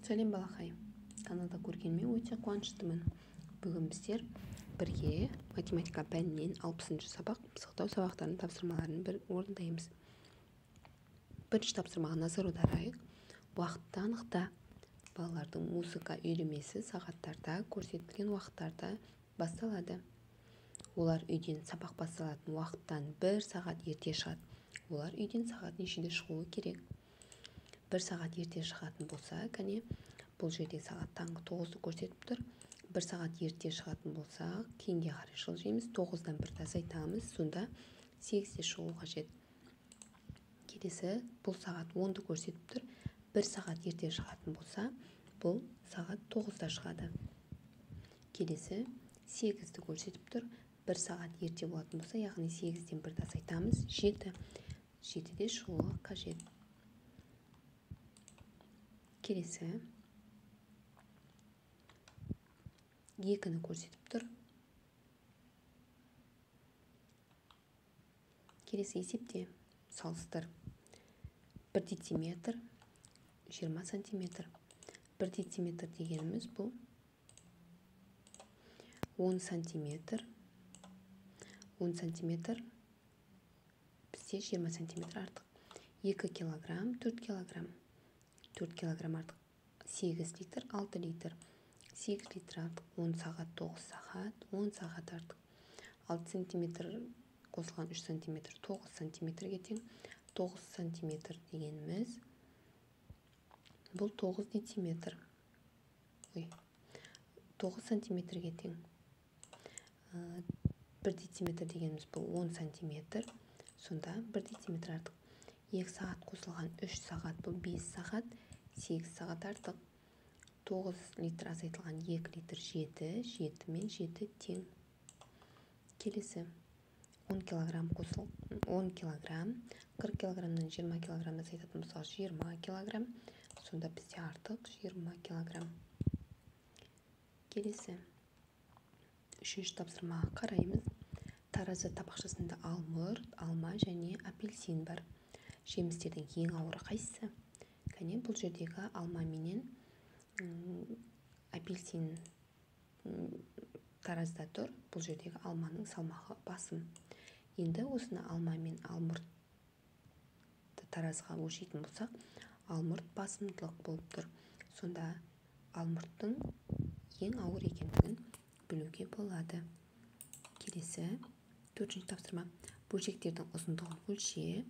Сәлем балақай. Каналда көргеніме өте қуаныштымын. Бүгін біздер бірге математика пәнінен 60-шы сабақ пысықтау сабақтарының тапсырмаларын бір орындаймыз. Бірінші тапсырмаға назар аударайық. Уақытты анықта. Балалардың музыка үйірмесі сағаттарда көрсетілген уақыттарда басталады. Олар үйден сабақ басталатын уақыттан 1 сағат ерте шығады. Олар үйден сағат нешеде шығуы керек? 1 сағат ерте шығатын болса, кәне, бұл жерде сағат таңғы 9-ды көрсетіп тұр. 1 сағат ерте шығатын болса, кейінге қарай жылжимыз, 9-дан 1-ді азайтамыз, сонда 8-де шығу қажет. Келесі, бұл сағат 10-ды көрсетіп тұр. 1 сағат ерте шығатын болса, бұл сағат 9-да шығады. Келесі, 8-ді көрсетіп тұр. 1 сағат ерте болатын болса, яғни 8-ден 1-ді азайтамыз, 7. 7-де шығуы қажет. Келесі, 2-ні көрсетіп тұр. Келесі есепте салыстыр. 1 дециметр 20 сантиметр. 1 дециметр дегеніміз бұл 10 сантиметр. 10 сантиметр бізде 20 сантиметр артық. 2 килограмм, 4 килограмм. 4 килограмм артық. 8 литр, 6 литр. 8 литр артық. 10 сағат, 9 сағат, 10 сағат артық. 6 сантиметр қосылған 3 сантиметр, 9 сантиметрге тең. 9 сантиметр дегеніміз бұл 9 дециметр. Ой, 9 сантиметрге тең. 1 дециметр дегеніміз бұл 10 сантиметр. Сонда 1 дециметр артық. 2 сағат қосылған 3 сағат, бұл 5 сағат, 8 сағат артық. 9 литр азайтылған 2 литр 7, 7 мен 7 тең. Келесі 10 килограмм қосыл, 10 килограмм, 40 килограммнан 20 килограмм азайтатын болсақ 20 килограмм, сонда бізде артық 20 килограмм. Келесі үшінші тапсырмаға қараймыз. Таразы табақшасында алмұрт, алма және апельсин бар. Жемістердің ең ауыры қайсысы? Кәне, бұл жердегі алма менен апельсин таразда тұр. Бұл жердегі алманың салмағы басым. Енді осыны алма мен алмұртты таразға өлшейтін болсақ, алмұрт басымдылық болып тұр. Сонда алмұрттың ең ауыр екендігін білуге болады. Келесі төртінші тапсырма. Бөлшектердің ұзындығын өлше.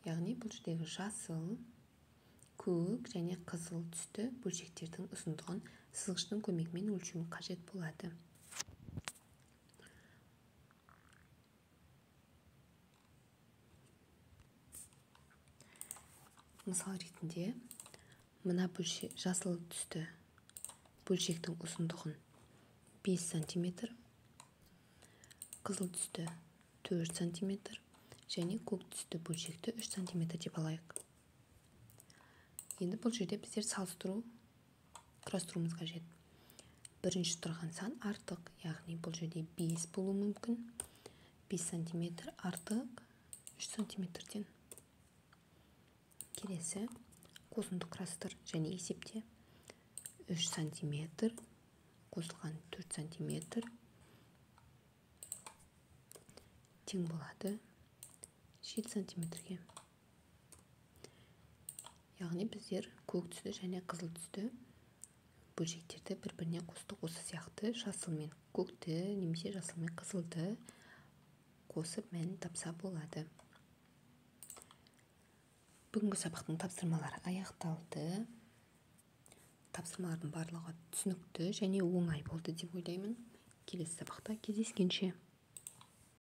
Яғни бұл жердегі жасыл, көк және қызыл түсті бөлшектердің ұзындығын сызғыштың көмегімен өлшеу қажет болады. Мысал ретінде мына бөлшек, жасыл түсті бөлшектің ұзындығын 5 сантиметр, қызыл түсті 4 сантиметр және көк түсті бөлшекті 3 сантиметр деп алайық. Енді бұл жерде біздер салыстыру құрастыруымыз қажет. Бірінші тұрған сан артық, яғни бұл жерде 5 болуы мүмкін. 5 сантиметр артық 3 сантиметрден. Келесі қосынды құрастыр және есепте. 3 сантиметр қосылған 4 сантиметр тең болады 7 сантиметрге. Яғни біздер көк түсті және қызыл түсті бөлшектерді бір-біріне қостық. Осы сияқты жасыл мен көкті немесе жасыл мен қызылды қосып мәнін тапса болады. Бүгінгі сабақтың тапсырмалары аяқталды. Тапсырмалардың барлығы түсінікті және оңай болды деп ойлаймын. Келесі сабақта кездескенше.